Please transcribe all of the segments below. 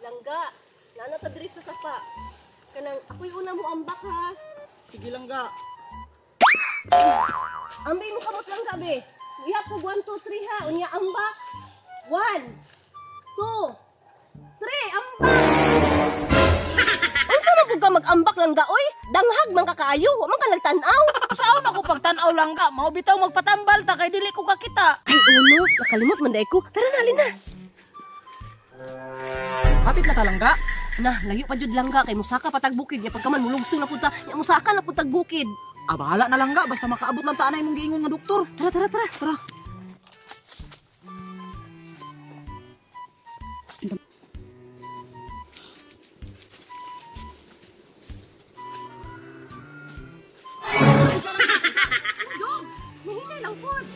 Langga, naa na ta diri sa sapa. Kanang ako'y una mo ambak ha. Sige langga. Ambay mo kamot langga be. Ihap ko 1 2 3 ha. Unya ambak. 1 2 3 ambak. Unsa man pud ka mag-ambak langga oy? Danghag man ka kaayo, wa man ka nagtan-aw. Saon ako pagtan-aw langga? Mao bitaw magpatambal ta kay dili ko kakita. Ay uno, nakalimot man day ko. Tara na, alin na. Hapit na ta langga. Na, layo pa jud langga kay musaka patag bukid nya pagkaman mulugso na pud ta. Nya musaka na pud tag bukid. Ah, bahala na langga basta makaabot lang ta anay imong giingon nga doktor. Tara, tara, tara. Tara. Dog, mahinay lang pod.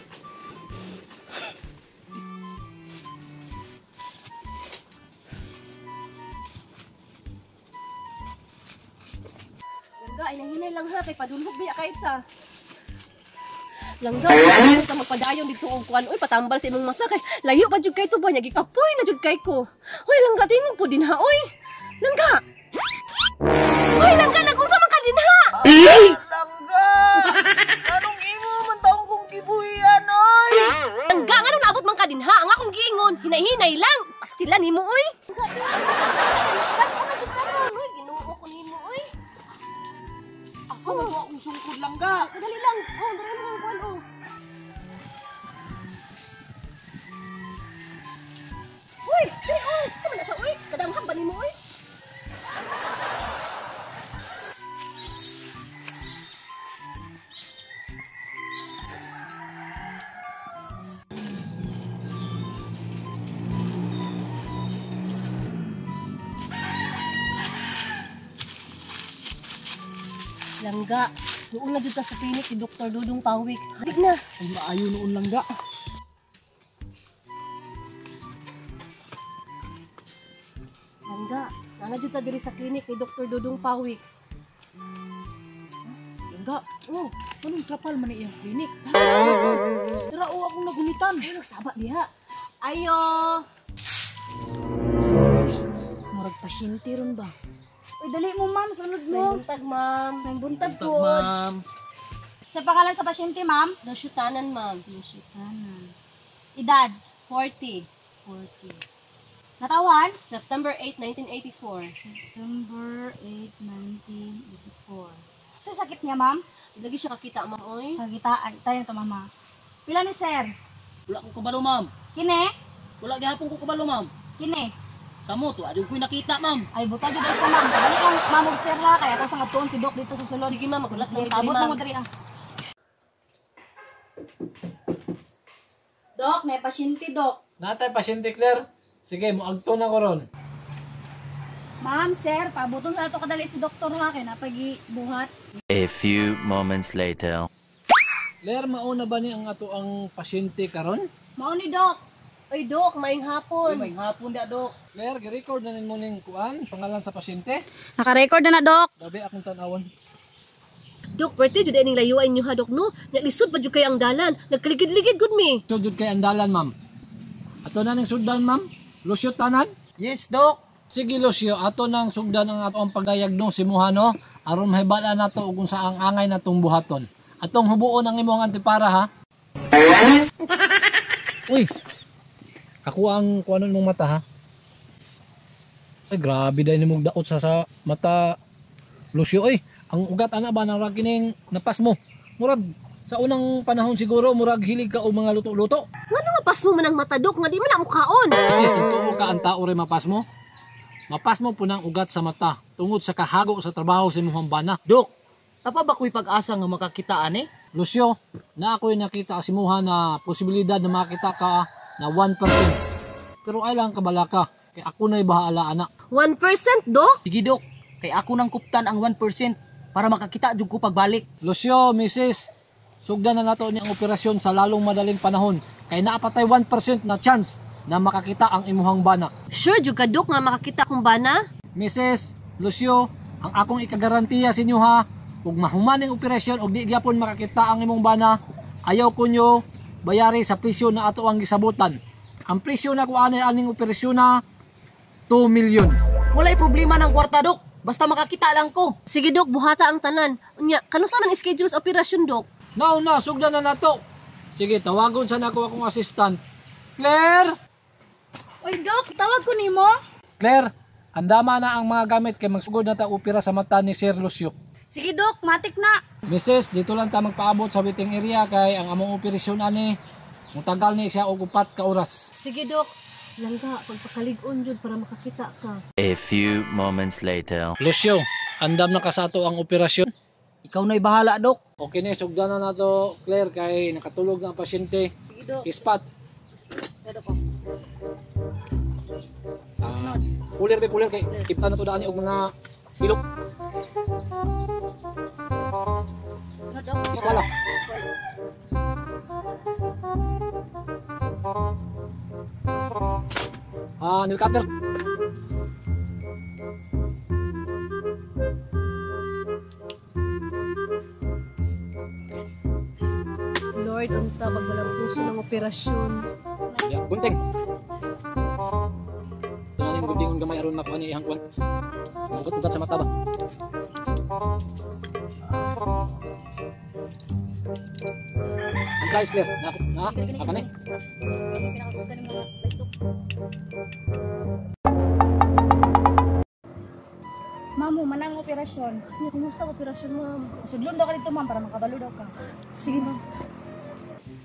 Langga, ay nahinay lang ha, kay padulhog biya kay ta. Langga, ay ka magpadayon dito og kuan. Uy, patambal sa imong mata kay layo pa jud kay to ba nya gikapoy na jud kay ko. Hoy, langga tingog po din ha, oy. Langga. Hoy, langga nag-unsa man ka din ha? Langga! Anong imo man taong kong gibuhian oy? Langga, nganong naabot man ka din ha? Ang akong giingon, hinay-hinay lang. Pastilan nimo oy. Langga, na jud karon. Uy, Ginoo ko nimo oy. Asa na to akong sungkod langga? Dali lang. Oh, dali mo ang kuan oh. Uy, dali oy. Sama na siya oy. Kadamhag ba nimo oy? Langga, doon na jud ta sa clinic ni Dr. Dudong Pawix. Dali na. Ay maayo noon langga. Langga, naa na jud ta diri sa clinic ni Dr. Dudong Pawix. Langga, Oh, anong trapal man ni iyang clinic? Tara o akong nagunitan. ay nagsaba diha. Ayo. Murag pasyente ron ba? Uy, dali mo ma'am, sunod May mo. buntag, ma'am. May buntag Buntag, po. ma'am. Sa pangalan sa pasyente, ma'am? Nasyutanan, ma'am. Lusyutanan. Edad? 40. 40. Natawan? September 8, 1984. September 8, 1984. Sa sakit niya, ma'am? Lagi siya kakita, ma'am, oy. Sa kita, ay, tayo to, mama. Pila ni sir? Wala ko kabalo ma'am. Kine? Wala gihapon ko kabalo ma'am. Kine? Samo to adyo ko'y nakita ma'am. Ay, buta jud ay siya, ma'am. Dali lang, ma'am og sir ha. Kaya ako sa ngatuon si Doc dito sa sulod. Sige, ma'am, magulat Sige, lang diri, abot ma'am. na mo diri ah. Dok, may pasyente, Dok. Natay pasyente Claire. Sige, moagto na ko ron. Ma'am, sir, pabuton sa ato kadali si doktor ha kay napagi buhat. A few moments later. Claire, mauna ba ni ang ato ang pasyente karon? Mao ni Dok. Oy, Dok, maayong hapon. Uy, may hapon da dok. Claire, gi-record na nimo ning kuan pangalan sa pasyente. Naka-record na na, Dok. Gabi akong tan-awon. Dok, pwerte jud ining layuan niyo ha, Dok, no? Nalisod pa jud kay ang dalan. Nagkaligid-ligid gud mi. So jud kay andalan, ma'am. Ato na ning sugdan, ma'am. Lucio tanan. Yes, dok. Sige Lucio, ato nang sugdan ang ato ang pagdiagnose mo no aron mahibal-an nato og unsa ang angay natong buhaton. Atong hubuon ang imong antipara ha. Uy. Ako ang kuanon mong mata ha. Ay grabe dahil nimong daot sa mata Lucio oy. Ang ugat ana ba nang kining napas mo. Murag sa unang panahon siguro murag hilig ka og mga luto-luto. Ngano mapas mo man ang mata, Dok, nga di man na mukaon. Sis, nagtuo ka ang tao rin mapas mo. Mapas mo po ng ugat sa mata tungod sa kahago sa trabaho sa imong bana. Dok, apa ba ko'y pag-asa nga makakita ani? Lucio, na ako'y nakita sa imuha na posibilidad na makita ka na 1%. Pero ay lang kabalaka, kay ako na'y bahala anak. 1%, Dok? Sige dok, kay ako nang kuptan ang 1% para makakita jud ko pagbalik. Lucio, Mrs., sugdan na nato ni ang operasyon sa lalong madaling panahon kay naapatay 1% na chance na makakita ang imuhang bana. Sure jud ka, Dok, nga makakita kong bana? Mrs. Lucio, ang akong ikagarantiya sa inyo ha, ug mahuman ang operasyon og di gyapon makakita ang imong bana, ayaw ko nyo bayari sa presyo na ato ang gisabutan. Ang presyo na ko ani aning operasyon na 2 million. Walay problema ng kwarta, Dok. Basta makakita lang ko. Sige dok, buhata ang tanan. Unya, kanusa man schedule sa operasyon dok? Now na, sugdan na nato. Sige, tawagon sa nako akong assistant. Claire! Oy, Dok, tawag ko nimo. Claire, andama na ang mga gamit kay magsugod na ta opera sa mata ni Sir Lucio. Sige, Dok, matik na. Mrs., dito lang ta magpaabot sa waiting area kay ang among operasyon ani mutagal ni siya og 4 ka oras. Sige dok. Langga, pagpakalig-on jud para makakita ka. A few moments later. Lucio, andam na ka sa ato ang operasyon. Ikaw na'y bahala, Dok. Okay ni, sugdan na nato, Claire, kay nakatulog na ang pasyente. Sige dok. Ispat. Sige dok. Ah, pulir be pulir kay kipta na to daan ni og mga ilok. Sunod dok. Iskwala. Ah, nail cutter. Lord, unta magwalang puso ng operasyon. Ya, gunting. Ito na yung gunting gamay aron makuha ni iyang kuan. Ugat-ugat sa mata ba? Ang guys, Claire. Na, na, aka na eh. Ma'am, human ang operasyon. Unya, kumusta ang operasyon ma'am? Sudlon daw ka dito, ma'am, para makabalo daw ka. Sige ma'am.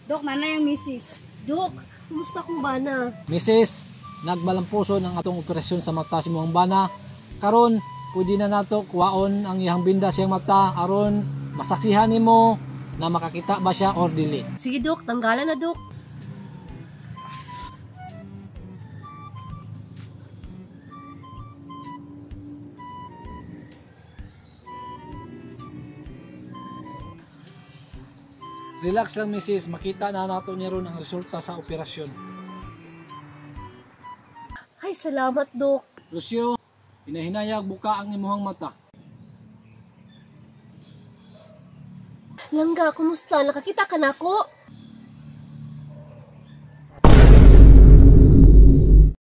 Dok, nanay ang misis. Dok, kumusta akong bana? Mrs., nagmalampuso ng atong operasyon sa mata si muang bana. Karon, pwede na nato kuwaon ang iyang binda siyang mata aron masaksihan nimo na makakita ba siya or dili. Sige dok, tanggalan na dok. Relax lang Mrs., makita na nato niya ron ang resulta sa operasyon. Ay, salamat dok. Lucio, hinahinayag buka ang imuhang mata. Langga, kumusta? Nakakita ka na ako?